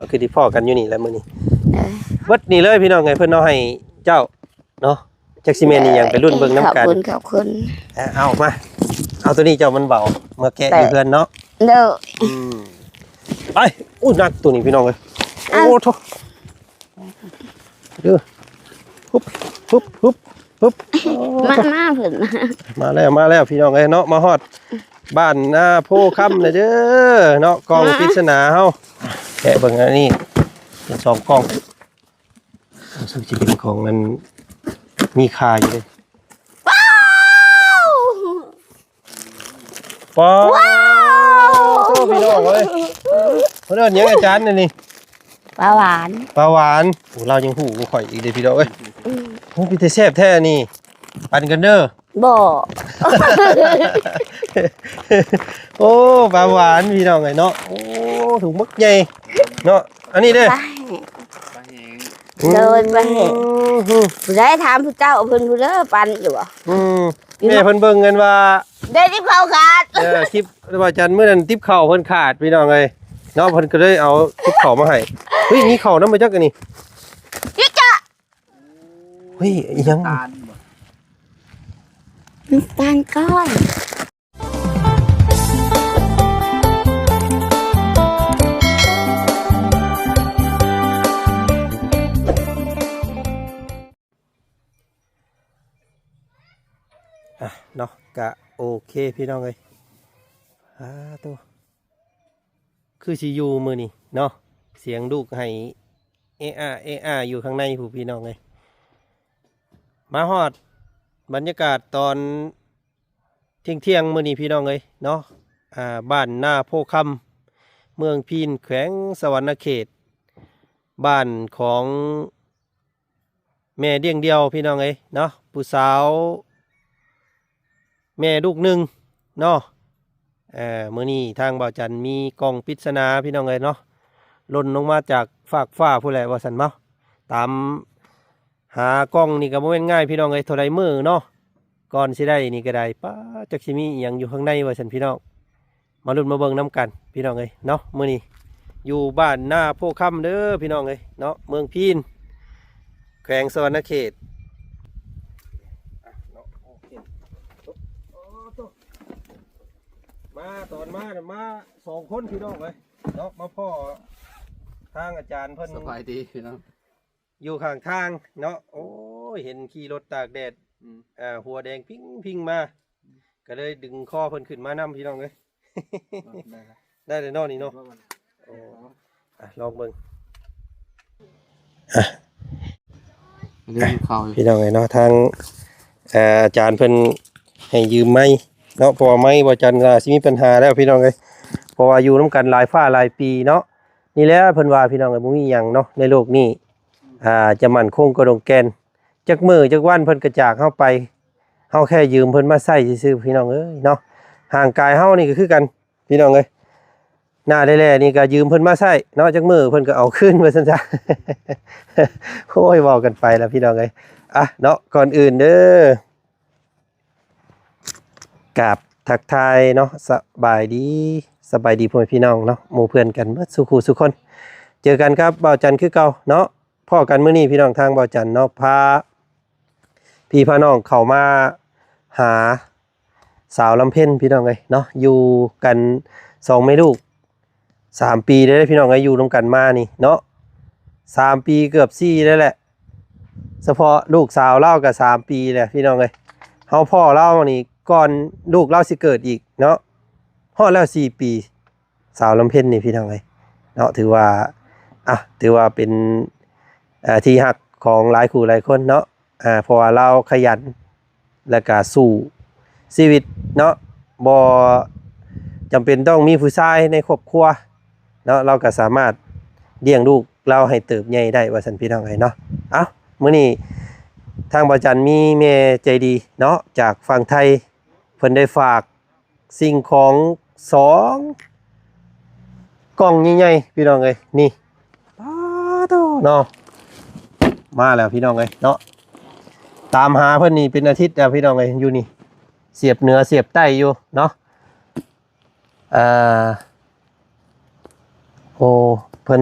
ກໍຄືໄດ້ພໍ້ກັນຢູ່ນີ້ແຫຼະມື້ນີ້ ເອີ ເບິດນີ້ເລີຍພີ່ນ້ອງເອີຍ ເພິ່ນເອົາໃຫ້ເຈົ້າເນາະ ຈັກຊິແມ່ນອີ່ຫຍັງ ໄປລຸ້ນເບິ່ງນຳກັນ ຂອບຄຸນ ຂອບຄຸນ ເອົາມາ ເອົາໂຕນີ້ເຈົ້າ ມັນເບົາ ເມືອແກະຢູ່ເຮືອນເນາະ ໂດຍ ອືມ ໄປ ໂອ້ ໜັກໂຕນີ້ພີ່ນ້ອງເອີຍ ເອົາ ໂອ້ໂທ້ ເດີ ຮຶບ ຮຶບ ຮຶບ ຮຶບ ມາ ມາເພິ່ນ ມາແລ້ວ ມາແລ້ວພີ່ນ້ອງເອີຍເນາະ ມາຮອດບ້ານນາໂພຄຳແລ້ວເດີເນາະ ກ່ອງ ມາ ປຶດສະໜາເຮົາ ແກະເບິ່ງອັນນີ້ ເປັນສອງກ່ອງ ຮູ້ສຶກຊິເປັນຂອງອັນມີຄ່າຢູ່ເດ້ ວ້າວ ປາ ວ້າວ ໂອ້ ພີ່ນ້ອງເອີຍ ເພິ່ນເອີ້ນຫຍັງອາຈານອັນນີ້? ປາຫວານ ປາຫວານ ໂອ້ ລາວຍັງຮູ້ກວ່າຂ້ອຍອີກເດ້ພີ່ນ້ອງເອີຍ ອືມ ໂອ້ ເປັນຕາແຊບແທ້ອັນນີ້ ປັນກັນເດີ ບໍ່ ໂອ້ ປາຫວານພີ່ນ້ອງເອີຍເນາະ ໂອ້ ຖົງບັກໃຫຍ່ເນາະ ອັນນີ້ເດ້ ປາແຫ້ງ ປາແຫ້ງ ໂດຍ ປາແຫ້ງ ອືມ ຜູ້ໃດຖາມຜູ້ເຈົ້າເພິ່ນຜູ້ເດີ ປັນຢູ່ບໍ່? ອືມ ແມ່ເພິ່ນເບິ່ງເງິນວ່າ ໄດ້ຕິບເຂົ້າຂາດ ເອີ ຄລິບວ່າຈັນມື້ນັ້ນຕິບເຂົ້າເພິ່ນຂາດພີ່ນ້ອງເອີຍເນາະ ເພິ່ນກໍເລີຍເອົາຕິບເຂົ້າມາໃຫ້ ເຮີ້ຍ ມີເຂົ້ານຳບໍ່ຈັກອັນນີ້ ຈິຈະ ເຮີ້ຍ ອີຫຍັງ ນ້ຳຕານບໍ່? ນ້ຳຕານກ້ອນ ອ່ະເນາະ ກະໂອເຄພີ່ນ້ອງເອີຍ ອາໂຕ ຄືຊິຢູ່ມື້ນີ້ເນາະ ສຽງລູກໄຫ້ເອອາເອອາຢູ່ຂ້າງໃນພຸ້ນພີ່ນ້ອງເອີຍ ມາຮອດບັນຍາກາດຕອນທ່ຽງໆມື້ນີ້ພີ່ນ້ອງເອີຍເນາະ ອ່າ ບ້ານນາໂພຄຳ ເມືອງພີນ ແຂວງສະຫວັນນະເຂດ ບ້ານຂອງ ແມ່ລ້ຽງດ່ຽວພີ່ນ້ອງເອີຍເນາະ ຜູ້ສາວແມ່ລູກໜຶ່ງເນາະ ເອີ ມື້ນີ້ທາງບ່າວຈັນມີກ່ອງປິດສະໜາພີ່ນ້ອງເອີຍເນາະ ຫຼົ່ນລົງມາຈາກຟາກຟ້າພຸ້ນແຫຼະວ່າຊັ້ນເນາະ ຕາມຫາກ່ອງນີ້ກໍບໍ່ແມ່ນງ່າຍພີ່ນ້ອງເອີຍ ເທົ່າໃດມື້ເນາະ ກ່ອນຊິໄດ້ນີ້ກໍໄດ້ ປາ ຈັກຊິມີອີ່ຫຍັງຢູ່ຂ້າງໃນວ່າຊັ້ນພີ່ນ້ອງ ມາລຸ້ນມາເບິ່ງນຳກັນພີ່ນ້ອງເອີຍເນາະ ມື້ນີ້ຢູ່ບ້ານນາໂພຄຳເດີພີ່ນ້ອງເອີຍເນາະ ເມືອງພີນ ແຂວງສະຫວັນນະເຂດ ອ່ະເນາະ ໂອເຄ ໂອ້ໂຕ ມາຕອນມານະ ມາສອງຄົນພີ່ນ້ອງເອີຍເນາະ ມາພໍ້ທາງອາຈານເພິ່ນ ສະບາຍດີພີ່ນ້ອງ ຢູ່ຂ້າງທາງເນາະ ໂອ້ຍ ເຫັນຂີ່ລົດຕາກແດດ ອືມ ອ່າ ຫົວແດງພິງໆມາ ອືມ ກໍເລີຍດຶງຄໍເພິ່ນຂຶ້ນມານຳພີ່ນ້ອງເອີຍ ໄດ້ແລ້ວ ໄດ້ແລ້ວເນາະນີ້ເນາະ ໂອ້ ອ່ະ ລອງເບິ່ງ ອ່ະ ພີ່ນ້ອງເອີຍເນາະ ທາງ ເອີ ອາຈານເພິ່ນໃຫ້ຢືມໄມເນາະ ເພາະວ່າໄມບໍ່ຈັນກໍຊິມີປັນຫາແລ້ວພີ່ນ້ອງເອີຍ ເພາະວ່າຢູ່ນຳກັນຫຼາຍຟ້າຫຼາຍປີເນາະ ນີ້ແຫຼະເພິ່ນວ່າພີ່ນ້ອງເອີຍ ບໍ່ມີຫຍັງເນາະໃນໂລກນີ້ ອ່າ ຈະໝັ້ນຄົງກະດົງແກ່ນ ຈັກມື້ຈັກວັນເພິ່ນກໍຈາກເຮົາໄປ ເຮົາແຄ່ຢືມເພິ່ນມາໃຊ້ຊື່ໆ ພີ່ນ້ອງເອີຍເນາະ ຮ່າງກາຍເຮົານີ້ກໍຄືກັນພີ່ນ້ອງເອີຍ ໜ້າແຫຼ້ໆນີ້ກໍຢືມເພິ່ນມາໃຊ້ເນາະ ຈັກມື້ເພິ່ນກໍເອົາຄືນວ່າຊັ້ນຊະ ໂອ້ຍ ເວົ້າກັນໄປລະພີ່ນ້ອງເອີຍ ອ່ະເນາະ ກ່ອນອື່ນເດີ ກາບທັກທາຍເນາະ ສະບາຍດີ ສະບາຍດີພໍ່ແມ່ພີ່ນ້ອງເນາະ ໝູ່ເພື່ອນກັນເບິດສູ່ຄູ່ສູ່ຄົນ ເຈີກັນກັບບ່າວຈັນຄືເກົ່າເນາະ ພໍ້ກັນມື້ນີ້ພີ່ນ້ອງ ທາງບ່າວຈັນເນາະ ພາພີ່ພານ້ອງເຂົ້າມາຫາສາວລຳເພັນພີ່ນ້ອງເອີຍເນາະ ຢູ່ກັນສອງແມ່ລູກ ສາມປີແລ້ວເດ້ພີ່ນ້ອງເອີຍ ຢູ່ນຳກັນມານີ້ເນາະ ສາມປີເກືອບສີ່ແລ້ວແຫຼະ ສະເພາະລູກສາວລາວກໍສາມປີແລ້ວພີ່ນ້ອງເອີຍ ເຮົາພໍ້ລາວນີ້ກ່ອນລູກລາວຊິເກີດອີກເນາະ ຮອດແລ້ວສີ່ປີ ສາວລຳເພັນນີ້ພີ່ນ້ອງເອີຍເນາະ ຖືວ່າ ອ່ະ ຖືວ່າເປັນ ເອີ ທີ່ຮັກຂອງຫຼາຍຄູ່ຫຼາຍຄົນເນາະ ອ່າ ເພາະວ່າລາວຂະຫຍັນ ແລ້ວກະສູ້ຊີວິດເນາະ ບໍ່ຈຳເປັນຕ້ອງມີຜູ້ຊາຍໃນຄອບຄົວເນາະ ລາວກະສາມາດລ້ຽງລູກລາວໃຫ້ເຕີບໃຫຍ່ໄດ້ວ່າຊັ້ນພີ່ນ້ອງເອີຍເນາະ. ເອົ້າ ມື້ນີ້ທາງບ່າວຈັນມີແມ່ໃຈດີເນາະ ຈາກຝັ່ງໄທ ເພິ່ນໄດ້ຝາກ ສິ່ງຂອງສອງກ່ອງໃຫຍ່ໆ ພີ່ນ້ອງເອີຍ ນີ້ ປາໂທ້ເນາະ ມາແລ້ວພີ່ນ້ອງເອີຍເນາະ ຕາມຫາເພິ່ນນີ້ເປັນອາທິດແລ້ວພີ່ນ້ອງເອີຍ ຢູ່ນີ້ ສຽບເໜືອສຽບໃຕ້ຢູ່ເນາະ ເອີ ໂອ້ ເພິ່ນ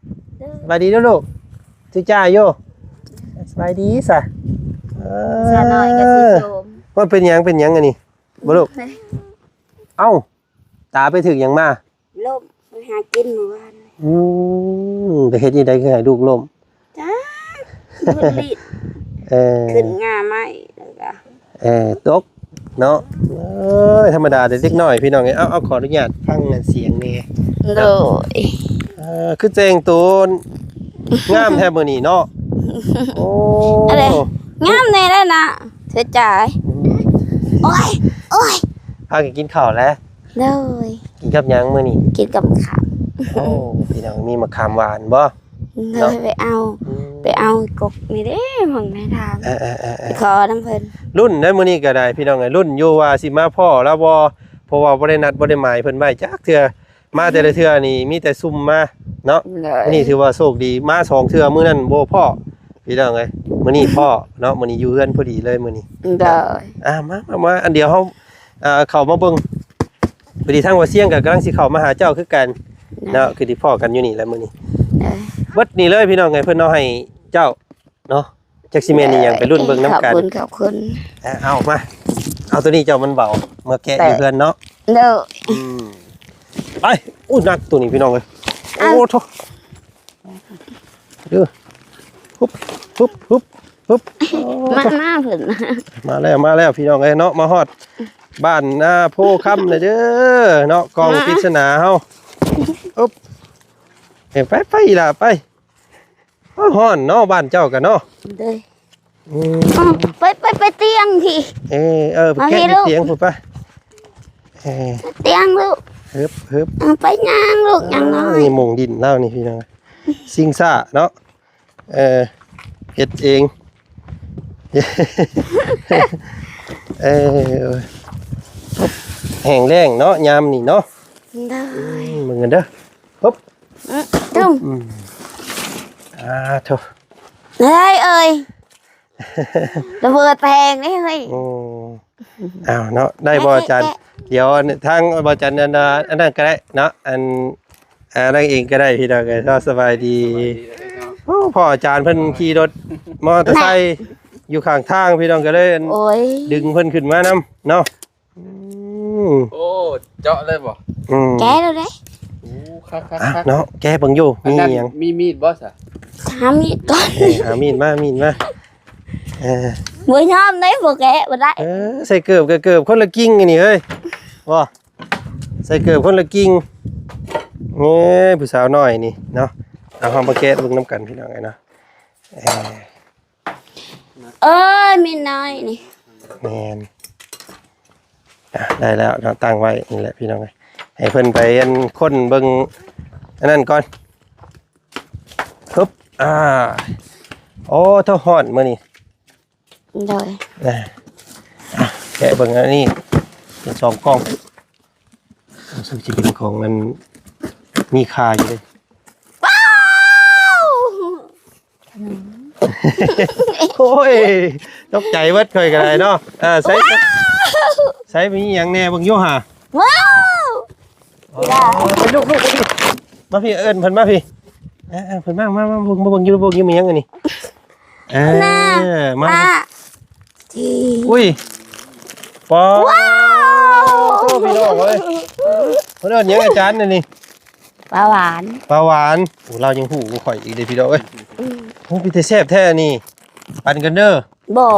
ສະບາຍດີເດີ້ລູກ. ຖືກຈ້າຢູ່. ສະບາຍດີຊະ. ເອີ ສາວນ້ອຍກໍຊິໂຊມ. ວ່າເປັນຫຍັງ ເປັນຫຍັງອັນນີ້ ບໍ່ລູກ? ເອົ້າ ຕາໄປຖືກຫຍັງມາ? ລົ້ມ ໄປຫາກິນມື້ວານ. ອືມ ໄປເຮັດຈັ່ງໃດຄືໃຫ້ລູກລົ້ມ? ຈັກ ເພິ່ນລີດ ເອີ ຂຶ້ນງ່າໄມ້ ແລ້ວກໍ ເອີ ຕົກເນາະ. ເອີຍ ທຳມະດາເດ້ເດັກນ້ອຍພີ່ນ້ອງເອີຍ. ເອົາ ເອົາ ຂໍອະນຸຍາດຟັງສຽງແດ່. ໂດຍ. ເອີ ຄືແຕ່ງໂຕງາມແທ້ມື້ນີ້ເນາະ. ໂອ້ ອັນໃດ ງາມແດ່ແລ້ວນະ ເສຍໃຈ. ອືມ ໂອ້ຍ ໂອ້ຍ ພາກັນກິນເຂົ້າແລ້ວ. ໂດຍ. ກິນກັບຫຍັງມື້ນີ້? ກິນກັບໝາກຂາມ. ໂອ້ ພີ່ນ້ອງ ມີໝາກຂາມຫວານບໍ່? ໂດຍ ເນາະ ໄປເອົາ ອືມ ໄປເອົາກົກນີ້ເດ້ ໝ່ອງໃນທາງ. ເອີໆໆໆ ໄປຂໍນຳເພິ່ນ. ລຸ້ນເດ້ມື້ນີ້ກໍໄດ້ ພີ່ນ້ອງເອີຍ. ລຸ້ນຢູ່ວ່າຊິມາພໍ້ລາວບໍ່? ເພາະວ່າບໍ່ໄດ້ນັດ ບໍ່ໄດ້ໝາຍເພິ່ນໄວ້ຈັກເທື່ອ. ມາແຕ່ລະເທື່ອນີ້ມີແຕ່ຊຸ່ມມາເນາະ. ໂດຍ. ມື້ນີ້ຖືວ່າໂຊກດີ ມາສອງເທື່ອ ມື້ນັ້ນບໍ່ພໍ້ ພີ່ນ້ອງເອີຍ. ມື້ນີ້ພໍ້ເນາະ ມື້ນີ້ຢູ່ເຮືອນພໍດີເລີຍມື້ນີ້. ໂດຍ. ອ່າ ມາ ມາ ມາ ອັນດຽວເຮົາ ເອີ ເຂົ້າມາເບິ່ງ ພໍດີທາງບ່າວຊຽງກໍກຳລັງຊິເຂົ້າມາຫາເຈົ້າຄືກັນເນາະ. ໂດຍ. ຄືຊິພໍ້ກັນຢູ່ນີ້ແຫຼະມື້ນີ້. ໂດຍ. ເບິດນີ້ເລີຍ ພີ່ນ້ອງເອີຍ ເພິ່ນເອົາໃຫ້ເຈົ້າເນາະ. ຈັກຊິແມ່ນອີ່ຫຍັງ ໄປລຸ້ນເບິ່ງນຳກັນ. ຂອບຄຸນ ຂອບຄຸນ. ເອົາມາ ເອົາໂຕນີ້ເຈົ້າມັນເບົາ ເມືອແກະຢູ່ເຮືອນເນາະ. ໂດຍ. ອືມ ໄປ. ໂອ້ ໜັກໂຕນີ້ ພີ່ນ້ອງເອີຍ. ເອົ້າ ໂອ້ໂທ້. ເອີ ຮຶບ ຮຶບ ຮຶບ ຮຶບ. ໂອ້ ມາ ມາເພິ່ນ ມາແລ້ວ ມາແລ້ວ ພີ່ນ້ອງເອີຍເນາະ. ມາຮອດບ້ານນາໂພຄຳແລ້ວເດີເນາະ. ກ່ອງ ອ່າ ປິດສະໜາເຮົາ. ອຶບ ເອີ ໄປ ໄປອີ່ຫຼ້າ ໄປ. ໂອ້ ຮ້ອນເນາະ ບ້ານເຈົ້າກະເນາະ. ໂດຍ. ອືມ ອ້າວ ໄປ ໄປ ໄປຕຽງພີ້. ເອີ ເອີ ໄປແກະຢູ່ຕຽງພຸ້ນປະ. ເອີ ຕຽງລູກ ຮຶບ ຮຶບ. ເອົາໄປຍ່າງລູກ ຍ່າງນ້ອຍ. ນີ້ໝ່ອງດິນລາວນີ້ພີ່ນ້ອງ ຊິງຊ້າເນາະ. ເອີ ເຮັດເອງ. ເອີ ແຫ້ງແລ້ງເນາະ ຍາມນີ້ເນາະ. ໂດຍ. ອືມ ເບິ່ງກັນເດີ. ຮຶບ ອືມ ຕຶ້ມ ອືມ ອ່າ ໂທ້ ເຮີ້ຍເອີຍ ລະເບີດແພງເດ້ເຮີ້ຍ. ໂອ້ ອ້າວເນາະ ໄດ້ບໍ່ອາຈານ? ແກະ ດຽວທາງບໍ່ຈັນ ອັນ ອັນນັ້ນກໍໄດ້ເນາະ ອັນ ອ່າ ນາງເອງກໍໄດ້ ພີ່ນ້ອງເອີຍເນາະ. ສະບາຍດີ. ສະບາຍດີເນາະ. ໂອ້ ພໍ່ອາຈານເພິ່ນຂີ່ລົດມໍເຕີໄຊຢູ່ຂ້າງທາງ ພີ່ນ້ອງ ກໍເລີຍ ໂອ້ຍ ດຶງເພິ່ນຂຶ້ນມານຳເນາະ. ອືມ ໂອ້ ເຈາະເລີຍບໍ່? ອືມ ແກະແລ້ວເດ້. ໂອ້ ຄັກໆໆ ອ່ະເນາະ ແກະເບິ່ງຢູ່ ມີຫຍັງ ມີມີດບໍ່ຊະ? ຫາມີດກ່ອນ. ເອີ ຫາມີດມາ ມີດມາ. ເອີ ບໍ່ຍອມເດ້ ບໍ່ແກະບໍ່ໄດ້. ເອີ ໃສ່ເກີບ ໃສ່ເກີບຄົນລະກິ່ງອັນນີ້ເຮີ້ຍ ບໍ່ ໃສ່ເກີບຄົນລະກິ່ງ. ເອີ ຜູ້ສາວນ້ອຍນີ້ເນາະ ເອົາ ເຮົາມາແກະເບິ່ງນຳກັນພີ່ນ້ອງເອີຍເນາະ. ເອີ ເອີຍ ມີນ້ອຍນີ້ ແມ່ນ. ອ່ະ ໄດ້ແລ້ວເນາະ ຕັ້ງໄວ້ນີ້ແຫຼະພີ່ນ້ອງເອີຍ ໃຫ້ເພິ່ນໄປອັນຄົ້ນເບິ່ງອັນນັ້ນກ່ອນ. ຮຶບ ອ່າ ໂອ້ ໂທ້ ຮ້ອນມື້ນີ້. ໂດຍ ອ່ະ ແກະເບິ່ງອັນນີ້ເປັນສອງກ່ອງ. ຮູ້ສຶກຊິເປັນຂອງອັນມີຄ່າຢູ່ເດ້. ວ້າວ ໂອ້ຍ ຕົກໃຈເບິດຂ້ອຍກໍໄດ້ເນາະ. ເອີ ໃສ່ ວ້າວ ໃສ່ມີຫຍັງແດ່ເບິ່ງຢູ່ຫາ. ວ້າວ ອໍ ລູກໆ ມາພີ່ ເອີ້ນເພິ່ນມາພີ່. ເອີ ເອີ ເພິ່ນມາ ມາ ມາເບິ່ງ ມາເບິ່ງຢູ່ ເບິ່ງຢູ່ ມີຫຍັງອັນນີ້. ເອີ ມາ ອຸ້ຍ ປາ ວ້າວ ໂອ້ ພີ່ນ້ອງເອີຍ ເພິ່ນເອີ້ນຫຍັງອາຈານອັນນີ້? ປາຫວານ ປາຫວານ. ໂອ້ ລາວຍັງຮູ້ກວ່າຂ້ອຍອີກເດ້ພີ່ນ້ອງເອີຍ. ອືມ ໂອ້ ເປັນຕາແຊບແທ້ອັນນີ້ ປັນກັນເດີ. ບໍ່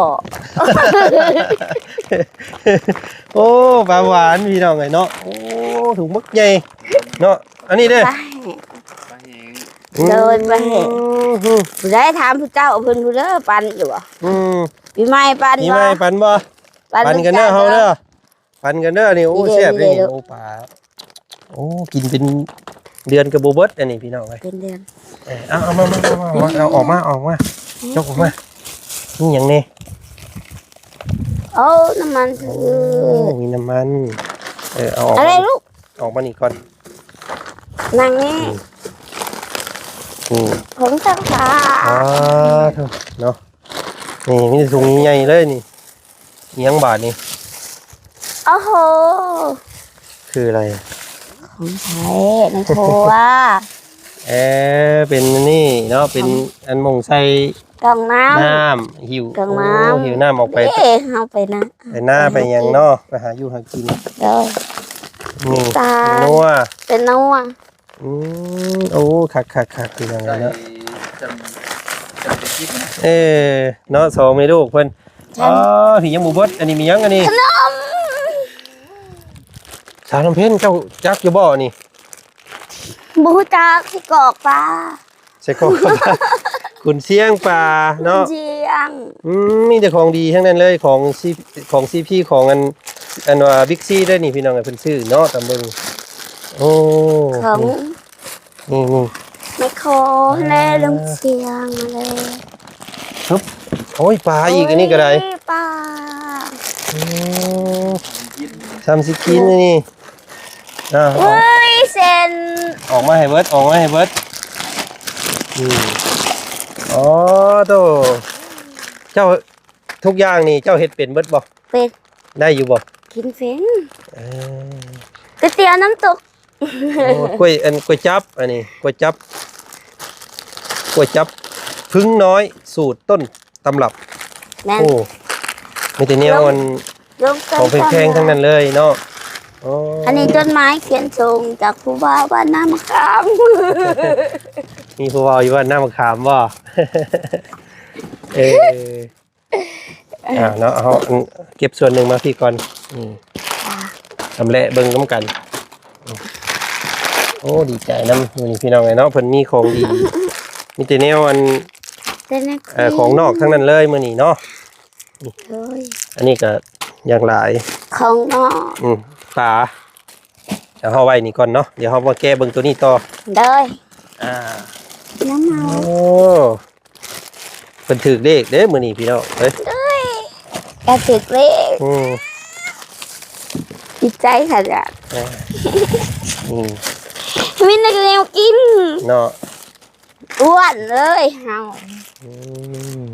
ໂອ້ ປາຫວານພີ່ນ້ອງເອີຍເນາະ. ໂອ້ ຖົງບັກໃຫຍ່ເນາະ. ອັນນີ້ເດ້ ປາແຫ້ງ ປາແຫ້ງ ໂດຍ ປາແຫ້ງ. ອືມ ຜູ້ໃດຖາມຜູ້ເຈົ້າເພິ່ນຜູ້ເດີ ປັນຢູ່ບໍ່? ອືມ ປີໃໝ່ປັນ ປີໃໝ່ ບໍ່ ປັນບໍ່? ປັນກັນເດີ ເຮົາເດີ ປັນກັນເດີນີ້. ໂອ້ ນີ້ເດ້ ແຊບເດ້ນີ້ ນີ້ເດ້ ໂອ້ ປາ ໂອ້ ກິນເປັນເດືອນກໍບໍ່ເບິດອັນນີ້ພີ່ນ້ອງເອີຍ. ເປັນເດືອນ ເອີ ເອົາ ເອົາມາ ມາ ມາ ມາ ເອົາອອກມາ ອອກມາ ອືມ ຍົກອອກມາ. ມີຫຍັງແດ່? ໂອ້ ນ້ຳມັນ ໂອ້ ມີນ້ຳມັນ. ເອີ ເອົາອອກມາ ອອກມານີ້ກ່ອນ ນັ່ງນີ້. ອືມ ນີ້ ຜົງຊັກຜ້າ ອ່າ ໂທ້ ເນາະ. ນີ້ມີຖົງໃຫຍ່ເລີຍນີ້. ອີຫຍັງບາດນີ້? ໂອ້ໂຫ ຄືອະໄລ? ຂອງໃຊ້ໃນຄົວ. ເອີ ເປັນອັນນີ້ເນາະ ເປັນອັນໝົງໃສ່ ກ່ອງນ້ຳ ນ້ຳ ຫິ້ວ ກ່ອງນ້ຳ ໂອ້ ຫິ້ວນ້ຳອອກໄປ ເດ້ ເຮົາໄປນາ ໄປນາໄປຫຍັງເນາະ ໄປຫາຢູ່ຫາກິນ. ໂດຍ ນີ້ ນ້ຳຕານ ນົວ ເປັນນົວ. ອືມ ໂອ້ ຄັກໆໆ ຄືຫຍັງເນາະ ຈຳ ຈຳໄດ້ຄິດນະ. ເອີ ເນາະ ສອງແມ່ລູກເພິ່ນ. ອໍ ພີ່ຍັງບໍ່ເບິດ. ອັນນີ້ມີຫຍັງອັນນີ້? ຂະໜົມ. ສາວລຳເພັນ ເຈົ້າຈັກຢູ່ບໍ່ນີ້? ບໍ່ຮູ້ຈັກ ໄສ້ກອກປາ ໄສ້ກອກປາ ກຸນຊຽງປາເນາະ ກຸນຊຽງ. ອືມ ມີແຕ່ຂອງດີທັງນັ້ນເລີຍ ຂອງຊີ ຂອງຊີພີ ຂອງອັນ ອັນວ່າບິກຊີເດ້ນີ້ ພີ່ນ້ອງເອີຍ ເພິ່ນຊື້ເນາະ ຕາມເບິ່ງ. ໂອ້ ຂອງ ນີ້ ນີ້ ແມກໂຄ ອ່າ ແລະ ລົງຊຽງແລະ ຮຶບ ໂອ້ຍ ປາອີກ ອັນນີ້ກໍໄດ້ ໂອ້ຍ ປາ. ອືມ ຊ່ຳຊິກິນອັນນີ້ ອ່າ ເອີຍ ເສັ້ນ ອອກມາໃຫ້ເບິດ ອອກມາໃຫ້ເບິດ. ອືມ ອໍ ໂທ້ ເຈົ້າ ທຸກຢ່າງນີ້ເຈົ້າເຮັດເປັນເບິດບໍ່? ເປັນ. ໄດ້ຢູ່ບໍ່? ກິນເປັນ. ເອີ ກ໋ວຍຕຽວນ້ຳຕົກ. ໂອ້ ກ້ວຍ ອັນ ກ້ວຍຈັບ ອັນນີ້ ກ້ວຍຈັບ ກ້ວຍຈັບ ເຜິ້ງນ້ອຍ ສູດຕົ້ນຕຳລັບ. ແມ່ນ. ໂອ້ ມີແຕ່ແນວອັນ ຂອງແພງໆ ທັງນັ້ນເລີຍເນາະ. ໂອ້ ອັນນີ້ຈົດໝາຍຂຽນສົ່ງຈາກຜູ້ບ່າວບ້ານນາມະຂາມ. ມີຜູ້ບ່າວຢູ່ບ້ານນາມະຂາມບໍ່? ເອີ ອ່າເນາະ ເຮົາເກັບສ່ວນໜຶ່ງມາພີ້ກ່ອນ. ອືມ ຊຳແຫຼະເບິ່ງນຳກັນ. ໂອ້ ດີໃຈນຳມື້ນີ້ພີ່ນ້ອງເອີຍເນາະ ເພິ່ນມີຂອງດີ ມີແຕ່ແນວອັນ ແຕ່ແນວ ເອີ ຂອງນອກທັງນັ້ນເລີຍມື້ນີ້ເນາະ. ໂດຍ ອັນນີ້ກໍຢ່າງຫຼາຍ ຂອງນອກ. ອືມ ປາ ດຽວເຮົາໄວ້ນີ້ກ່ອນເນາະ ດຽວເຮົາມາແກະເບິ່ງໂຕນີ້ຕໍ່. ໂດຍ ອ່າ ນ້ຳເອົາ. ໂອ້ ເພິ່ນຖືກເລກເດ້ມື້ນີ້ພີ່ນ້ອງເອີຍ. ໂດຍ ກະຖືກເລກ. ອືມ ດີໃຈຂະໜາດ. ອ່າ ອືມ ມີແນວກິນເນາະ ອ້ວນເລີຍເຮົາ. ອືມ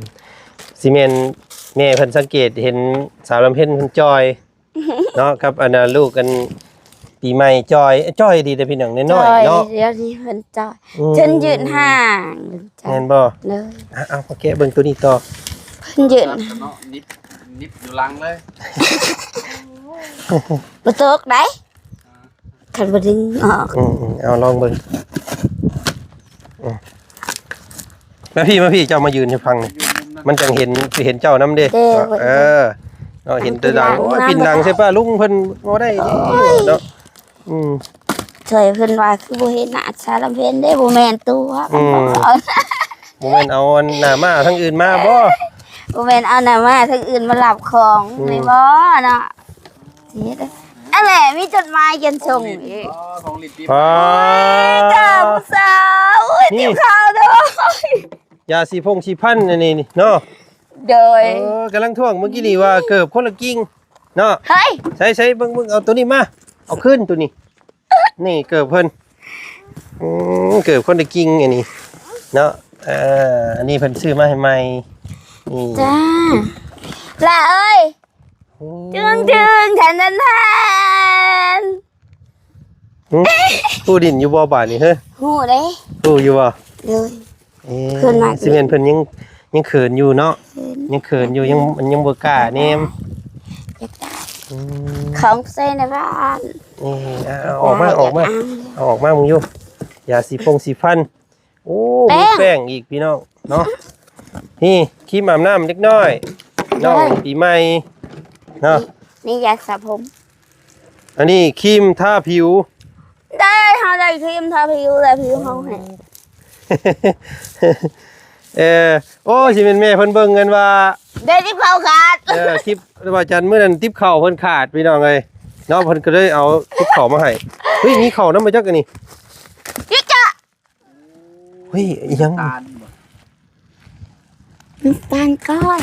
ຊິແມ່ນແມ່ເພິ່ນສັງເກດເຫັນສາວລຳເພັນເພິ່ນຈ່ອຍ ເນາະ ກັບອັນນ່າ ລູກອັນປີໃໝ່ຈ່ອຍ ຈ່ອຍດີເດ້ພີ່ນ້ອງ ນ້ອຍໆເນາະ. ດຽວນີ້ເພິ່ນຈ່ອຍ ອືມ ຈົນຢືນຫ່າງ. ແມ່ນບໍ່? ເລີຍ ອ່ະ ເອົາມາແກະເບິ່ງໂຕນີ້ຕໍ່. ເພິ່ນຢືນ ເນາະ ນິບ ນິບຢູ່ຫຼັງເລີຍ ບໍ່ຕົກໄດ໋. ຄັນບໍ່ດຶງອອກ. ອືມໆ ເອົາລອງເບິ່ງ. ອືມ ມາພີ້ ມາພີ້ ເຈົ້າມາຢືນຢູ່ຝັ່ງນີ້ ມັນຈັ່ງເຫັນ ຊິເຫັນເຈົ້ານຳເດ້. ເອີ ເນາະ ເຫັນແຕ່ດັງ ໂອ້ຍ ປິ່ນຫຼັງໃສ່ປ້າລຸງເພິ່ນບໍ່ໄດ້ເນາະ. ອືມ ເຄີຍເພິ່ນວ່າຄືບໍ່ເຫັນໜ້າສາວລຳເພັນເດ້ ບໍ່ແມ່ນຕົວະ ອືມ ເພິ່ນບອກ ບໍ່ແມ່ນເອົາອັນໜ້າມ້າທາງອື່ນມາບໍ່? ບໍ່ແມ່ນເອົາໜ້າມ້າທາງອື່ນມາລັບຂອງ ອືມ ນີ້ບໍ່ເນາະ ຊິເຮັດ ອັນແຫຼະ ມີຈົດໝາຍຂຽນສົ່ງອີກ ຂອງຫຼິ້ນຕີ ປ້າ ເອີ ຈ້າ ຜູ້ສາວ ໂອ້ຍ ນີ້ ຕິບເຂົ້າໂດຍ ຢາສີຟົງສີຟັນອັນນີ້ນີ້ເນາະ ໂດຍ ເອີ ກຳລັງທ້ວງເມື່ອກີ້ນີ້ວ່າເກີບຄົນລະກິ່ງເນາະ ເຮີ້ຍ ໃສ່ໆ ເບິ່ງໆ ເອົາໂຕນີ້ມາ ເອົາຄືນໂຕນີ້ ນີ້ເກີບເພິ່ນ ອືມ ເກີບຄົນລະກິ່ງອັນນີ້ເນາະ ເອີ ອັນນີ້ເພິ່ນຊື້ມາໃຫ້ໃໝ່ ນີ້ ຈ້າ ຫຼ້າເອີຍ ໂອ້ ຕຶງໆ ແທນໆໆ ຫຶ ຮູ້ຫຼິ້ນຢູ່ບໍ່ບາດນີ້ເຮີ້ຍ? ຮູ້ເດ້ ຮູ້ຢູ່ບໍ່? ໂດຍ ເອີ ເຂີນມາກ ຊິແມ່ນເພິ່ນຍັງ ຍັງເຂີນຢູ່ເນາະ ເຂີນ ຍັງເຂີນຢູ່ ຍັງ ມັນຍັງບໍ່ກ້າແນມ ຢາກໄດ້ ອືມ ຂອງໃຊ້ໃນບ້ານ ເອີ ເອົາ ເອົາອອກມາ ຢາກ ເອົາອອກມາ ຢາກເອົາ ເອົາອອກມາເບິ່ງຢູ່ ຢາສີຟົງສີຟັນ ໂອ້ ແປ້ງ ມີແປ້ງອີກພີ່ນ້ອງເນາະ ນີ້ຄຣີມອາບນ້ຳເດັກນ້ອຍ ໂດຍ ນ້ອງປີໃໝ່ເນາະ ນີ້ ນີ້ຢາສະຜົມ ອັນນີ້ຄຣີມທາຜິວ ໄດ້ ເຮົາໄດ້ຄຣີມທາຜິວ ແລ້ວຜິວເຮົາແຫ້ງ ເອີ ໂອ້ ຊິແມ່ນແມ່ເພິ່ນເບິ່ງເງິນວ່າ ໄດ້ຕິບເຂົ້າຂາດ ເອີ ຄລິບວ່າຈັນມື້ນັ້ນຕິບເຂົ້າເພິ່ນຂາດພີ່ນ້ອງເອີຍເນາະ ເພິ່ນກໍເລີຍເອົາຕິບເຂົ້າມາໃຫ້ ເຮີ້ຍ ມີເຂົ້ານຳບໍ່ຈັກອັນນີ້ ອີກະ ເຮີ້ຍ ອີຫຍັງ? ນ້ຳຕານບໍ່? ນ້ຳຕານກ້ອຍ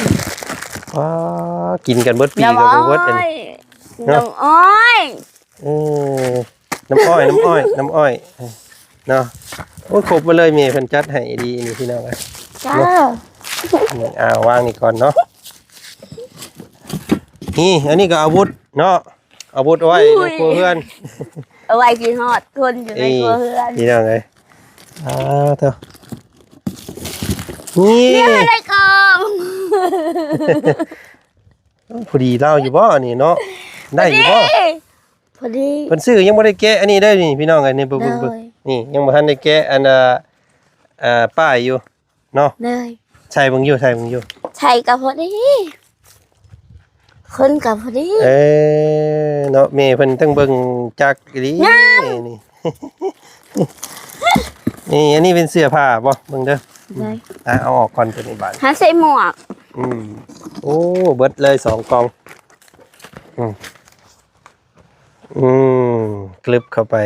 ວ້າ ກິນກັນເບິດປີກໍບໍ່ເບິດອັນນີ້ ນ້ຳອ້ອຍ ນ້ຳອ້ອຍ ເອີ ນ້ຳອ້ອຍ ນ້ຳອ້ອຍ ນ້ຳອ້ອຍ ເນາະ ໂອ້ຍ ຄົບມາເລີຍ ແມ່ເພິ່ນຈັດໃຫ້ດີນີ້ພີ່ນ້ອງເອີຍ ຈ້າ ເນາະ ນີ້ ອ່າ ວາງນີ້ກ່ອນເນາະ ນີ້ ອັນນີ້ກໍອາວຸດເນາະ ອາວຸດເອົາໄວ້ໃນຄົວເຮືອນ ເອົາໄວ້ຊິຮອດຄົນຢູ່ໃນຄົວເຮືອນ ນີ້ພີ່ນ້ອງເອີຍ ອ່າ ເອີ ນີ້ ນີ້ໃນກອງ ພໍດີລາວຢູ່ບໍ່ອັນນີ້ເນາະ ໄດ້ຢູ່ບໍ່? ພໍດີ ພໍດີ ເພິ່ນຊື້ຍັງບໍ່ໄດ້ແກະອັນນີ້ເດ້ນີ້ພີ່ນ້ອງເອີຍ ນີ້ເບິ່ງ ເບິ່ງ ເບິ່ງ ໂດຍ ນີ້ຍັງບໍ່ທັນໄດ້ແກະອັນ ອ່າ ອ່າ ປ້າຍຢູ່ ເນາະ ເລີຍ ໃສ່ເບິ່ງຢູ່ ໃສ່ເບິ່ງຢູ່ ໃສ່ກໍພໍດີ ຄົນກໍພໍດີ ເອີ ເນາະ ແມ່ເພິ່ນຕັ້ງເບິ່ງຈັກອີ່ຫຼີ ງາມ ນີ້ ນີ້ ນີ້ ອັນນີ້ເປັນເສື້ອຜ້າບໍ່? ເບິ່ງເດີ ເລີຍ ອ່າ ເອົາອອກກ່ອນຕົວນີ້ບາດ ຫາໃສ່ໝວກ ອືມ ໂອ້ ເບິດເລີຍສອງກ່ອງ ອືມ ອືມ ກຶບເຂົ້າໄປ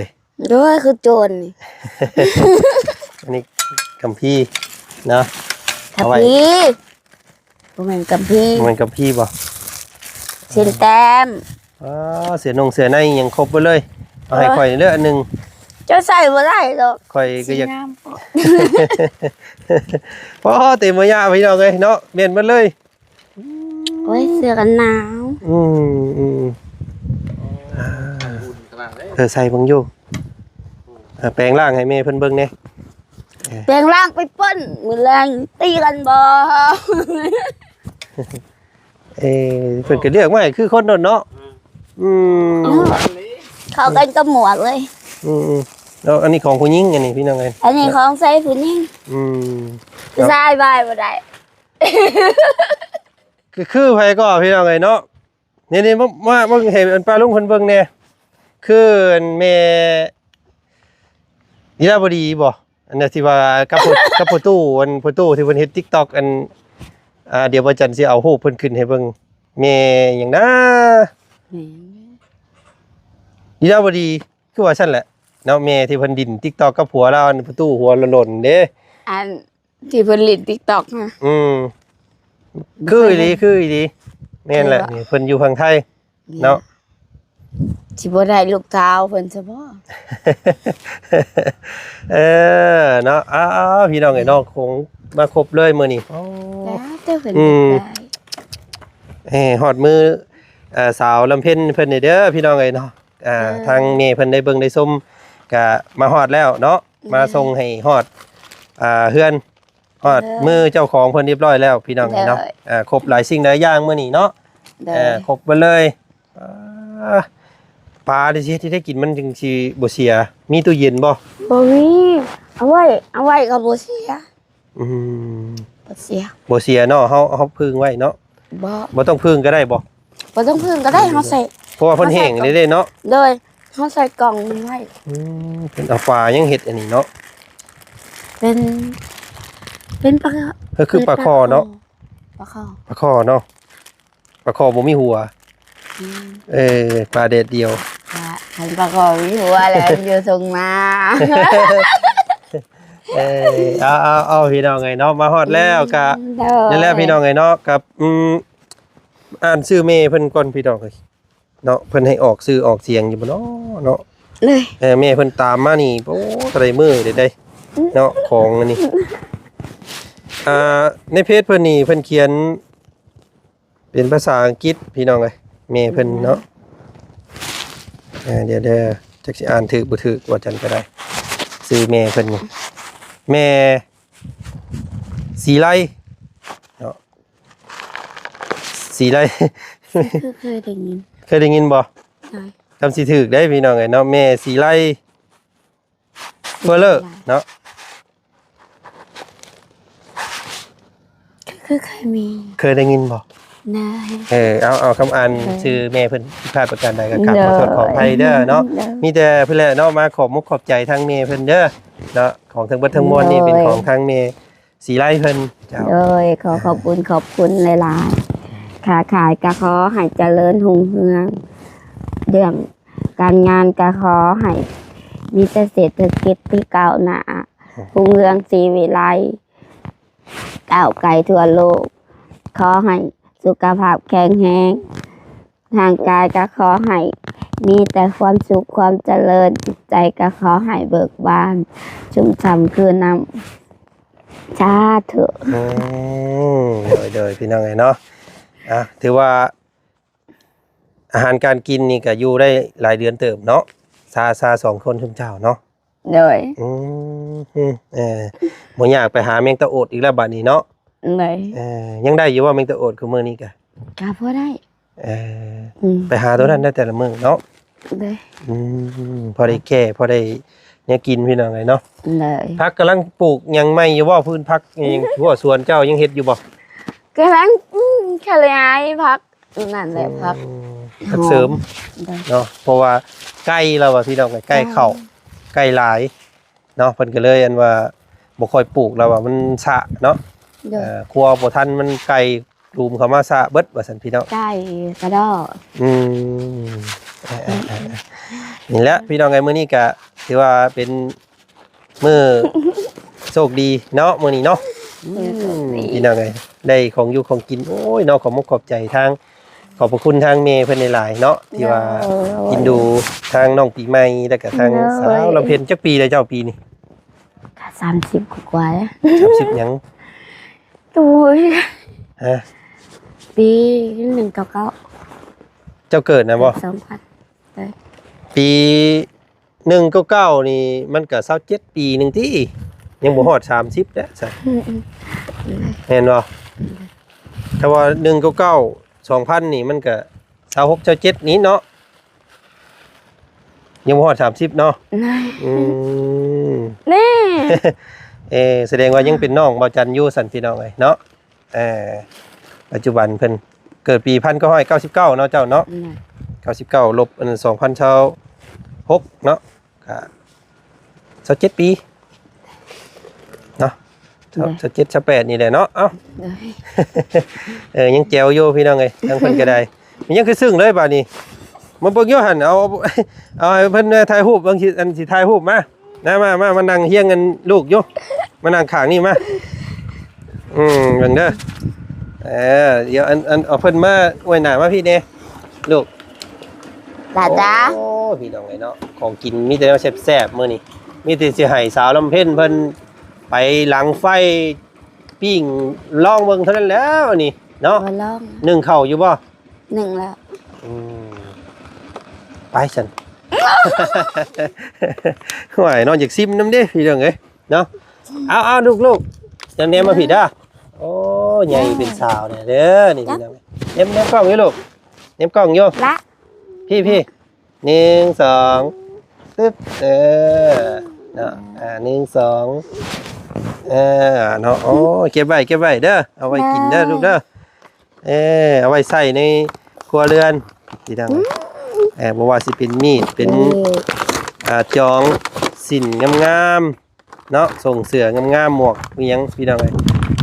ໂອ້ຍ ຄືໂຈນນີ້ ອັນນີ້ກຳພີເນາະ ກຳພີ ເອົາໄວ້ ບໍ່ແມ່ນກຳພີ ບໍ່ແມ່ນກຳພີບໍ່? ເສັ້ນແຕ້ມ ອໍ ເສື້ອນົງເສື້ອໃນຫຍັງຄົບເບິດເລີຍ ເອົາໃຫ້ຂ້ອຍເດີອັນໜຶ່ງ ເຈົ້າໃສ່ບໍ່ໄດ້ດອກ ຂ້ອຍກໍຢາກ ສີງາມໂພດ ພໍເຕັມມາຍາພີ່ນ້ອງເອີຍເນາະ ແມ່ນເບິດເລີຍ ໂອ້ຍ ເສື້ອກັນໜາວ ອືມ ອືມ ອ່າ ເອີ ໃສ່ເບິ່ງຢູ່ ເອີ ແປງຮ່າງໃຫ້ແມ່ເພິ່ນເບິ່ງແດ່ ເອີ ແປງຮ່າງໄປປຸ້ນ ມື້ແລງຕີກັນບໍ່? ເອີ ເພິ່ນກໍເລືອກມາໃຫ້ຄືຄົນໂດນເນາະ ອືມ ອືມ ເອີ ເຂົ້າກັນກັບໝວກເລີຍ ອືມ ແລ້ວອັນນີ້ຂອງຜູ້ຍິງ ອັນນີ້ພີ່ນ້ອງເອີຍ ອັນນີ້ຂອງໃສ່ຜູ້ຍິງ ອືມ ຜູ້ຊາຍບາຍບໍ່ໄດ້ ຄື ຄືໃຜກໍພີ່ນ້ອງເອີຍເນາະ ນີ້ໆ ມາ ມາເບິ່ງໃຫ້ອັນປ້າລຸງເພິ່ນເບິ່ງແດ່ ຄືອັນແມ່ ລີລາບໍດີບໍ່? ອັນນັ້ນທີ່ວ່າກັບ ກັບພໍ່ຕູ້ ອັນພໍ່ຕູ້ທີ່ເພິ່ນເຮັດຕິກຕັອກ ອັນ ອ່າ ດຽວບໍ່ຈັນຊິເອົາຮູບເພິ່ນຂຶ້ນໃຫ້ເບິ່ງ ແມ່ຫຍັງນາ ແມ່ຫຍັງ ລີລາບໍດີ ຄືວ່າຊັ້ນແຫຼະເນາະ ແມ່ທີ່ເພິ່ນຫຼິ້ນຕິກຕັອກກັບຜົວລາວ ອັນພໍ່ຕູ້ຫົວໂລ້ນໆເດ້ ອັນ ທີ່ເພິ່ນຫຼິ້ນຕິກຕັອກນະ ອືມ ຄືອີ່ຫຼີ ຄືອີ່ຫຼີ ແມ່ນແຫຼະ ນີ້ເພິ່ນຢູ່ຝັ່ງໄທເນາະ ຊິບໍ່ໄດ້ລູກສາວເພິ່ນຊະບໍ່ ເອີ ເນາະ ອ້າວ ພີ່ນ້ອງເອີຍເນາະ ຄົງມາຄົບເລີຍມື້ນີ້ ໂອ້ ເອີ ຮອດມື້ ເອີ ສາວລຳເພັນເພິ່ນນີ້ເດີ ພີ່ນ້ອງເອີຍເນາະ ອ່າ ເອີ ທາງແມ່ເພິ່ນໄດ້ເບິ່ງໄດ້ຊົມ ກະມາຮອດແລ້ວເນາະ ເອີ ມາສົ່ງໃຫ້ຮອດ ອ່າ ເຮືອນ ຮອດ ເອີ ມືເຈົ້າຂອງເພິ່ນຮຽບຮ້ອຍແລ້ວພີ່ນ້ອງເອີຍເນາະ ເອີ ຄົບຫຼາຍສິ່ງຫຼາຍຢ່າງມື້ນີ້ເນາະ ເອີ ຄົບເບິດເລີຍ ອ່າ ປານີ້ຊິເຮັດໃຫ້ໄດ້ກິນມັນຈຶ່ງຊິບໍ່ເສຍ ມີຕູ້ເຢັນບໍ່? ບໍ່ມີ ເອົາໄວ້ ເອົາໄວ້ກໍບໍ່ເສຍ ອືມ ບໍ່ເສຍ ບໍ່ເສຍເນາະ ເຮົາ ເຮົາຜຶ່ງໄວ້ເນາະ ບໍ່ ບໍ່ຕ້ອງຜຶ່ງກໍໄດ້ບໍ່? ບໍ່ຕ້ອງຜຶ່ງກໍໄດ້ ເຮົາໃສ່ ເພາະວ່າເພິ່ນແຫ້ງເດ້ເນາະ ໂດຍ ເຮົາໃສ່ກ່ອງໄວ້. ອືມ ເພິ່ນເອົາປາຫຍັງເຮັດອັນນີ້ເນາະ? ເປັນ ເປັນປາ ກໍຄືປາຄໍ່ເນາະ. ປາຄໍ່ ປາຄໍ່ເນາະ. ປາຄໍ່ບໍ່ມີຫົວ. ອືມ ເອີ ປາແດດດຽວ. ປາ ຄັນປາຄໍ່ມີຫົວແລ້ວຢູ່ທົ່ງນາ. ເອີ ເອົາ ເອົາ ເອົາ ພີ່ນ້ອງເອີຍເນາະ ມາຮອດແລ້ວກະ ອືມ ໂດຍ ນັ້ນແຫຼະພີ່ນ້ອງເອີຍເນາະ ກັບ ອືມ ອ່ານຊື່ແມ່ເພິ່ນກ່ອນພີ່ນ້ອງເອີຍເນາະ ເພິ່ນໃຫ້ອອກຊື່ອອກສຽງຢູ່ບໍ່ເນາະ ເນາະ. ເອີ ແມ່ເພິ່ນຕາມມານີ້ ໂອ້ ເທົ່າໃດມື້ເດ້ ເນາະ ຂອງອັນນີ້ ອ່າ ໃນເພຈເພິ່ນນີ້ ເພິ່ນຂຽນ ເປັນພາສາອັງກິດພີ່ນ້ອງເອີຍ ແມ່ເພິ່ນເນາະ. ອືມ ເອີ ດຽວເດີ ຈັກຊິອ່ານຖືກບໍ່ຖືກ ວ່າຈັ່ງກໍໄດ້ ຊື່ແມ່ເພິ່ນນີ້ ແມ່ສີໄລເນາະ ສີໄລ. ຄືເຄີຍໄດ້ຍິນ ເຄີຍໄດ້ຍິນບໍ່? ໂດຍ ຄຳຊິຖືກໄດ້ພີ່ນ້ອງເອີຍເນາະ ແມ່ສີໄລ ເຟີເລີເນາະ. ຄືເຄີຍມີ ເຄີຍໄດ້ຍິນບໍ່? ໂດຍ ເອີ ເອົາ ເອົາ ຄຳອ່ານ ໂດຍ ຊື່ແມ່ເພິ່ນຜິດພາດປະການໃດກໍກາບ ໂດຍ ຂໍໂທດຂໍອະໄພເດີເນາະ. ໂດຍ ມີແຕ່ພຸ້ນແຫຼະເນາະ ມາຂອບມຸກຂອບໃຈທາງແມ່ເພິ່ນເດີເນາະ. ຂອງທັງເບິດທັງມວນນີ້ ໂດຍ ເປັນຂອງທາງແມ່ສີໄລເພິ່ນ. ເຈົ້າ ໂດຍ ຂໍຂອບຄຸນ ເອີ ຂອບຄຸນຫຼາຍໆ. ຄ້າຂາຍກໍຂໍໃຫ້ຈະເລີນຮຸ່ງເຮືອງ ເລື່ອງການງານກໍຂໍໃຫ້ມີແຕ່ເສດຖະກິດທີ່ກ້າວໜ້າ ຮຸ່ງເຮືອງສີວິໄລ ກ້າວໄກທົ່ວໂລກ. ຂໍໃຫ້ສຸຂະພາບແຂງແຮງ, ຮ່າງກາຍກໍຂໍໃຫ້ມີແຕ່ຄວາມສຸກຄວາມຈະເລີນ, ຈິດໃຈກໍຂໍໃຫ້ເບີກບານຊຸ່ມຊ່ຳຄືນ້ຳ. ສາທຸ. ອືມ ໂດຍ ໂດຍ ພີ່ນ້ອງເອີຍເນາະ. ອ່ະ ຖືວ່າ ອາຫານການກິນນີ້ກໍຢູ່ໄດ້ຫຼາຍເດືອນເຕີບເນາະ ຊາ ຊາສອງຄົນຊຸມເຈົ້າເນາະ. ໂດຍ ອືມ ເອີ ບໍ່ຍາກໄປຫາແມງຕະໂອດອີກແລ້ວບາດນີ້ເນາະ. ໂດຍ ເອີ ຍັງໄດ້ຢູ່ບໍ່ແມງຕະໂອດ ຄຸມື້ນີ້ກະ? ກະພໍໄດ້. ເອີ ອືມ ໄປຫາໂຕນັ້ນໄດ້ແຕ່ລະມື້ເນາະ. ໂດຍ ອືມ ພໍໄດ້ແກ້ ພໍໄດ້ແນວກິນ ພີ່ນ້ອງເອີຍເນາະ. ໂດຍ ຜັກກຳລັງປູກຫຍັງໃໝ່ຢູ່ບໍ່? ພື້ນຜັກຫຍັງ ຮົ້ວສວນເຈົ້າຍັງເຮັດຢູ່ບໍ່? ກຳລັງ ອືມ ຂະຫຍາຍຜັກ ນັ້ນແຫຼະ ອືມ ຜັກ ຜັກເສີມ ໂດຍ ເນາະ ເພາະວ່າໃກ້ແລ້ວວ່າ ພີ່ນ້ອງ ໃກ້ເຂົ້າ ໃກ້ ໃກ້ຫຼາຍເນາະ ເພິ່ນກໍເລີຍ ອັນວ່າ ບໍ່ຄ່ອຍປູກແລ້ວວ່າ ມັນຊ້າເນາະ. ໂດຍ ເອີ ຄົວບໍ່ທັນ ມັນໄກ່ ຕູມເຂົ້າມາຊ້າເບິດວ່າຊັ້ນ ພີ່ນ້ອງ ໄກ່ກະດໍ້. ອືມ ເອີ ເອີ ເອີ ເອີ ນີ້ແຫຼະ ພີ່ນ້ອງເອີຍ ມື້ນີ້ກະຖືວ່າເປັນ ມື້ໂຊກດີເນາະ ມື້ນີ້ເນາະ. ອືມ ມື້ໂຊກດີ ພີ່ນ້ອງເອີຍ ໄດ້ຂອງຢູ່ຂອງກິນ ໂອ້ຍເນາະ ຂອບມຸກຂອບໃຈທາງ ຂອບພະຄຸນທາງແມ່ເພິ່ນຫຼາຍໆເນາະ ທີ່ວ່າ ໂດຍ ເອັນດູທາງນ້ອງປີໃໝ່ ແລ້ວກະທາງ ໂດຍ ສາວລຳເພັນ. ຈັກປີແລ້ວເຈົ້າປີນີ້? ກະສາມສິບກວ່າໆແລ້ວ. ສາມສິບຫຍັງ? ໂອ້ຍ ຮະ? ປີໜຶ່ງເກົ້າເກົ້າ. ເຈົ້າເກີດນະບໍ່? ສອງພັນ ເອີ ປີ ໜຶ່ງເກົ້າເກົ້ານີ້ ມັນກະຊາວເຈັດປີໜຶ່ງຕິ ຍັງບໍ່ຮອດສາມສິບແຫຼະຊະ. ອືມ ອືມ ແມ່ນບໍ່? ແຕ່ວ່າໜຶ່ງເກົ້າເກົ້າ ສອງພັນນີ້ ມັນກະຊາວຫົກ ຊາວເຈັດນີ້ເນາະ ຍັງບໍ່ຮອດສາມສິບເນາະ. ອືມ ແນ່ ເອີ ສະແດງວ່າຍັງເປັນນ້ອງບ່າວຈັນຢູ່ຊັ້ນ ພີ່ນ້ອງເອີຍເນາະ. ເອີ ປັດຈຸບັນເພິ່ນເກີດປີພັນເກົ້າຮ້ອຍເກົ້າສິບເກົ້າເນາະ ເຈົ້າເນາະ. ອືມ ເກົ້າສິບເກົ້າ ລົບອັນ ສອງພັນຊາວຫົກເນາະ ກະຊາວເຈັດປີເນາະ. ໂດຍ ຊາວເຈັດ ຊາວແປດນີ້ແຫຼະເນາະ. ເອົ້າ ໂດຍ ເອີ ຍັງແຈວຢູ່ ພີ່ນ້ອງເອີຍ ທາງເພິ່ນກໍໄດ້. ມັນຍັງຄືຊຶ້ງເລີຍບາດນີ້ ມາເບິ່ງຢູ່ຫັ້ນ ເອົາ ເອົາໃຫ້ເພິ່ນຖ່າຍຮູບ ເບິ່ງຊິ ອັນຊິຖ່າຍຮູບມາ. ມາ ມາ ມາ ມານັ່ງຮຽງກັນລູກຢູ່ ມານັ່ງຂ້າງນີ້ມາ. ອືມ ເບິ່ງເດີ ເອີ ດຽວ ອັນ ອັນ ເອົາເພິ່ນມາອວຍໜ້າມາພີ້ແດ່ລູກ. ຫຼານຈ້າ ໂອ້ ພີ່ນ້ອງເອີຍເນາະ ຂອງກິນມີແຕ່ແນວແຊບໆມື້ນີ້ ມີແຕ່ຊິໃຫ້ສາວລຳເພັນເພິ່ນໄປຫຼັງໄຟປີ້ງລອງເບິ່ງເທົ່ານັ້ນແລ້ວນີ້ເນາະ. ບໍ່ລອງ ໜຶ້ງເຂົ້າຢູ່ບໍ່? ໜຶ້ງແລ້ວ. ອືມ ໄປຊັ້ນ. ໂອ້ຍ ນ້ອງຢາກຊິມນຳເດ້ ພີ່ນ້ອງເອີຍເນາະ. ເອົາ ເອົາ ລູກໆ ຈັ່ງແນມມາພີ້ເດີ. ໂອ້ ໃຫຍ່ເປັນສາວແລ້ວເດີ ນີ້ພີ່ນ້ອງ. ແນມ ແນມກ້ອງຢູ່ລູກ ແນມກ້ອງຢູ່ ລະ ພີ້ໆ. ໜຶ່ງ ສອງ ຕຶບ ເອີ ເນາະ ອ່າ ໜຶ່ງ ສອງ ເອີ ເນາະ. ໂອ້ ເກັບໄວ້ ເກັບໄວ້ເດີ ເອົາໄວ້ກິນເດີລູກເດີ. ເອີ ເອົາໄວ້ໃຊ້ໃນຄົວເຮືອນ ພີ່ນ້ອງ. ອືມ ເອີ ບໍ່ວ່າຊິເປັນມີດ ເປັນ ເອີ ອ່າ ຈອງສິ້ນງາມໆເນາະ ສົ່ງເສື້ອງາມໆ ໝວກອີ່ຫຍັງ ພີ່ນ້ອງເອີຍ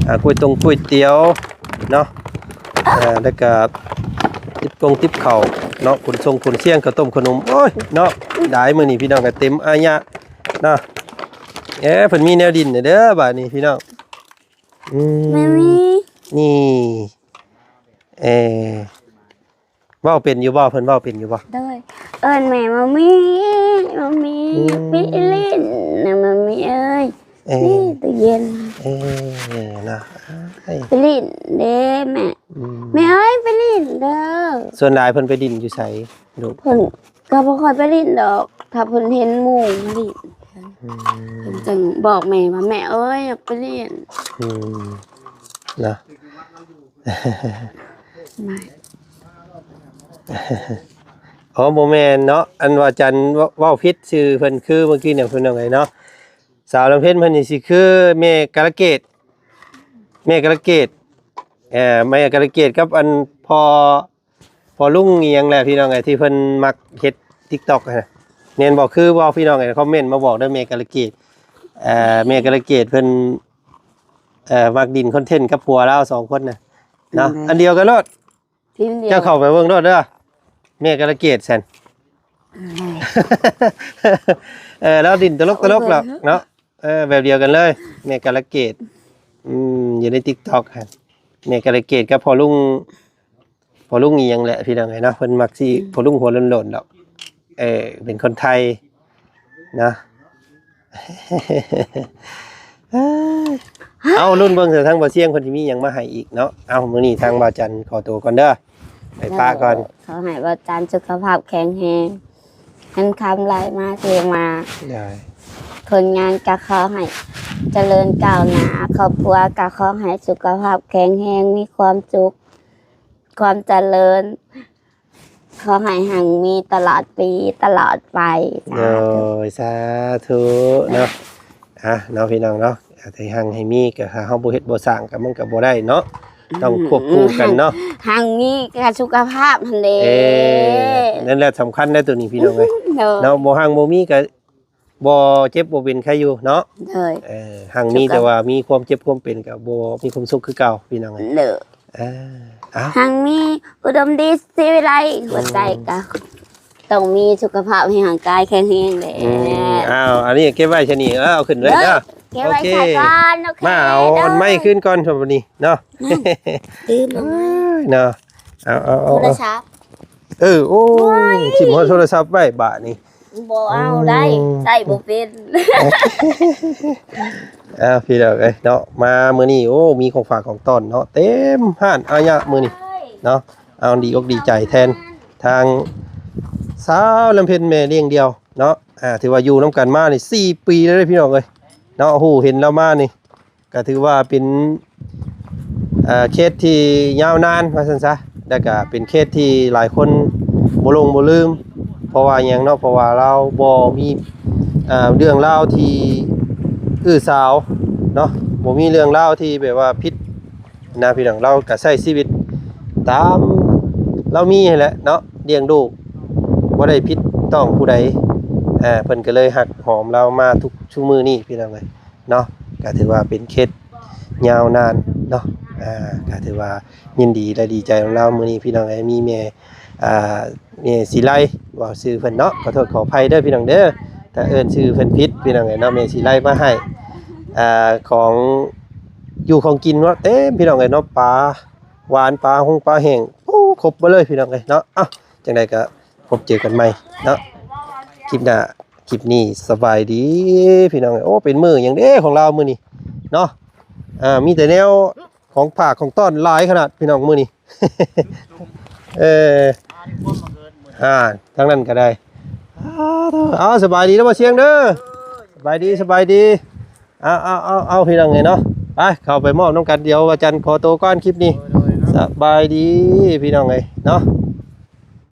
ອ່າ ກ້ວຍຕົງກ້ວຍຕຽວເນາະ ອ່າ ແລ້ວກະຕິບກົງຕິບເຂົ້າເນາະ ຂົນສົ່ງຂົນຊຽງ ເຂົ້າຕົ້ມເຂົ້າໜົມ ໂອ້ຍເນາະ ຫຼາຍມື້ນີ້ ພີ່ນ້ອງ ກະເຕັມອາຍະເນາະ ເອີ ເພິ່ນມີແນວດິນເດີບາດນີ້ ພີ່ນ້ອງ ອືມ ແມ່ມີ ນີ້ ເອີ ເວົ້າເປັນຢູ່ບໍ່? ເພິ່ນເວົ້າເປັນຢູ່ບໍ່? ໂດຍ ເອີ້ນແມ່ ມາມີ ມາມີ ອືມ ໄປຫຼິ້ນນະ ມາມີເອີຍ ເອີ ນີ້ຕູ້ເຢັນ ເອີ ນະ ໄປຫຼິ້ນເດ້ແມ່ ອືມ ແມ່ເອີຍ ໄປຫຼິ້ນເດີ. ສ່ວນຫຼາຍເພິ່ນໄປຫຼິ້ນຢູ່ໃສລູກ? ເພິ່ນກໍບໍ່ຄ່ອຍໄປຫຼິ້ນດອກ ຖ້າເພິ່ນເຫັນໝູ່ມາຫຼິ້ນ ອືມ ເພິ່ນຈຶ່ງບອກແມ່ວ່າ ແມ່ເອີຍ ຢາກໄປຫຼິ້ນ ອືມ ນະ ອໍ ບໍ່ແມ່ນເນາະ ອັນວ່າຈັນເວົ້າ ເວົ້າຜິດຊື່ເພິ່ນ ຄືເມື່ອກີ້ນີ້ເພິ່ນວ່າໄງເນາະ ສາວລຳເພັນເພິ່ນນີ້ຊິຄືແມ່ກາລະເກດ ແມ່ກາລະເກດ ເອີ ແມ່ກາລະເກດກັບອັນພໍ່ ພໍ່ລຸງອີ່ຫຍັງແຫຼະ ພີ່ນ້ອງເອີຍ ທີ່ເພິ່ນມັກເຮັດຕິກຕັອກຫັ້ນນະ ແມ່ນບໍ່? ຄືບໍ່ ພີ່ນ້ອງເອີຍ ຄອມເມັນມາບອກເດີ ແມ່ກາລະເກດ ເອີ ແມ່ກາລະເກດເພິ່ນ ເອີ ມັກຫຼິ້ນຄອນເທັນກັບຜົວລາວສອງຄົນນະ ເນາະ ອັນດຽວກັນໂລດ ທີມດຽວ ເຈົ້າເຂົ້າໄປເບິ່ງໂລດເດີ ແມ່ກາລະເກດຊັ້ນ ເອີ ລາວຫຼິ້ນຕະຫຼົກໆແລ້ວເນາະ ເອີ ແບບດຽວກັນເລີຍ ແມ່ກາລະເກດ ອືມ ຢູ່ໃນຕິກຕັອກຫັ້ນ ແມ່ກາລະເກດກັບພໍ່ລຸງ ພໍ່ລຸງອີ່ຫຍັງແຫຼະ ພີ່ນ້ອງເອີຍເນາະ ເພິ່ນມັກຊິ ອືມ ພໍ່ລຸງຫົວໂລ້ນໆດອກ ເອີ ເປັນຄົນໄທເນາະ ເອົາ ລຸ້ນເບິ່ງເທື່ອທາງບ່າວຊຽງເພິ່ນຊິມີຫຍັງມາໃຫ້ອີກເນາະ ເອົາ ມື້ນີ້ທາງບ່າວຈັນຂໍໂຕກ່ອນເດີ ໄປປະກ່ອນ ຂໍໃຫ້ບ່າວຈັນສຸຂະພາບແຂງແຮງ ເງິນຄຳໄຫຼມາເທມາ ໂດຍ ຜົນງານກໍຂໍໃຫ້ຈະເລີນກ້າວໜ້າ ຄອບຄົວກໍຂໍໃຫ້ສຸຂະພາບແຂງແຮງ ມີຄວາມສຸກ ຄວາມຈະເລີນ ຂໍໃຫ້ຮັ່ງມີຕະຫຼອດປີຕະຫຼອດໄປ ສາທຸ ໂດຍ ສາທຸເນາະ ອ່ະ ເນາະ ພີ່ນ້ອງເນາະ ໃຫ້ຮັ່ງໃຫ້ມີ ກໍຖ້າເຮົາບໍ່ເຮັດບໍ່ສ້າງ ກໍມັນກໍບໍ່ໄດ້ເນາະ ອືມ ຕ້ອງຄວບຄູ່ກັນເນາະ ຮັ່ງມີກໍສຸຂະພາບຫັ້ນເດ້ ເອີ ນັ້ນແຫຼະສຳຄັນເດ້ໂຕນີ້ ພີ່ນ້ອງເອີຍ ໂດຍ ເນາະ ບໍ່ຮັ່ງບໍ່ມີກໍ ບໍ່ເຈັບບໍ່ເປັນໄຄຢູ່ເນາະ ໂດຍ ເອີ ຮັ່ງມີແຕ່ວ່າມີຄວາມເຈັບຄວາມເປັນກໍບໍ່ມີຄວາມສຸກຄືເກົ່າ ພີ່ນ້ອງເອີຍ ເອີ ເອົ້າ ຮັ່ງມີອຸດົມດີສີວິໄລ ອືມ ຫົວໃຈກໍຕ້ອງມີສຸຂະພາບໃຫ້ຮ່າງກາຍແຂງແຮງແຫຼະ ອືມ ອ້າວ ອັນນີ້ເກັບໄວ້ຊະນີ້ ເອີ ເອົາຂຶ້ນໄວ້ເດີ ເກັບໄວ້ ໂອເຄ ໃສ່ກ່ອນ ໂອເຄ ມາເອົາອັນໃໝ່ຄືນກ່ອນ ສຳລັບນີ້ເນາະ ນະ ຕື່ມເອົາ ເອີຍ ເນາະ ເອົາ ເອົາ ເອົາ ໂທລະສັບ ເອີ ໂອ້ຍ ໂອ້ຍ ຖິ້ມໂທລະສັບໄວ້ບາດນີ້ ບໍ່ເອົາໄດ້ ອືມ ໃຊ້ບໍ່ເປັນ ອ້າວ ພີ່ນ້ອງເອີຍເນາະ ມາມື້ນີ້ ໂອ້ ມີຂອງຝາກຂອງຕ້ອນເນາະ ເຕັມຮ້ານອາຍະມື້ນີ້ເນາະ ເອົາ ດີອົກດີໃຈແທນທາງສາວລຳເພັນແມ່ລ້ຽງດ່ຽວເນາະ ອ່າ ຖືວ່າຢູ່ນຳກັນມານີ້ສີ່ປີແລ້ວເດ້ ພີ່ນ້ອງເອີຍເນາະ ຮູ້ເຫັນລາວມານີ້ ກໍຖືວ່າເປັນ ເອີ ເຄສທີ່ຍາວນານວ່າຊັ້ນຊະ ແລ້ວກໍເປັນເຄສທີ່ຫຼາຍຄົນບໍ່ຫຼົງບໍ່ລືມ ເພາະວ່າຫຍັງເນາະ ເພາະວ່າລາວບໍ່ມີ ເອີ ເລື່ອງລາວທີ່ອື້ອສາວເນາະ ບໍ່ມີເລື່ອງລາວທີ່ແບບວ່າຜິດນະ ພີ່ນ້ອງ ລາວກໍໃຊ້ຊີວິດຕາມລາວມີຫັ້ນແຫຼະເນາະ ລ້ຽງລູກ ບໍ່ໄດ້ຜິດຕ້ອງຜູ້ໃດ ເອີ ເພິ່ນກໍເລີຍຮັກຫອມລາວມາທຸກຊຸມື້ນີ້ ພີ່ນ້ອງເອີຍ. ເນາະ ກໍຖືວ່າເປັນເຄສຍາວນານເນາະ ອ່າ ກໍຖືວ່າຍິນດີ ແລະ ດີໃຈນຳລາວ ມື້ນີ້ພີ່ນ້ອງເອີຍ ມີແມ່ ອ່າ ແມ່ສີໄລ ເວົ້າຊື່ເພິ່ນເນາະ ຂໍໂທດຂໍອະໄພເດີພີ່ນ້ອງເດີ ຖ້າເອີ້ນຊື່ເພິ່ນຜິດພີ່ນ້ອງເອີຍເນາະ ແມ່ສີໄລມາໃຫ້ ອ່າ ຂອງຢູ່ຂອງກິນເນາະ ເຕັມພີ່ນ້ອງເອີຍເນາະ ປາຫວານ ປາຫົງປາແຫ້ງ ໂອ້ ຄົບເບິດເລີຍພີ່ນ້ອງເອີຍເນາະ ເອົ້າ ຈັ່ງໃດກໍ ພົບເຈີກັນໃໝ່ເນາະ ຄລິບໜ້າ ຄລິບນີ້ສະບາຍດີພີ່ນ້ອງເອີຍ ໂອ້ ເປັນມື້ຫຍັງເດ້ຂອງລາວມື້ນີ້ເນາະ ອ່າ ມີແຕ່ແນວຂອງຝາກຂອງຕ້ອນຫຼາຍຂະໜາດພີ່ນ້ອງມື້ນີ້ ເອີ ອ່າ ທາງນັ້ນກໍໄດ້ ເອົາ ສະບາຍດີເດີ ບໍ່ສຽງເດີ ສະບາຍດີ ສະບາຍດີ. ເອົາ ເອົາ ເອົາ ເອົາ ພີ່ນ້ອງເອີຍເນາະ ໄປ ເຂົ້າໄປມອບນຳກັນ ດຽວອາຈານຂໍໂຕກ່ອນ ຄລິບນີ້ ໂດຍ ໂດຍເນາະ ສະບາຍດີພີ່ນ້ອງເອີຍເນາະ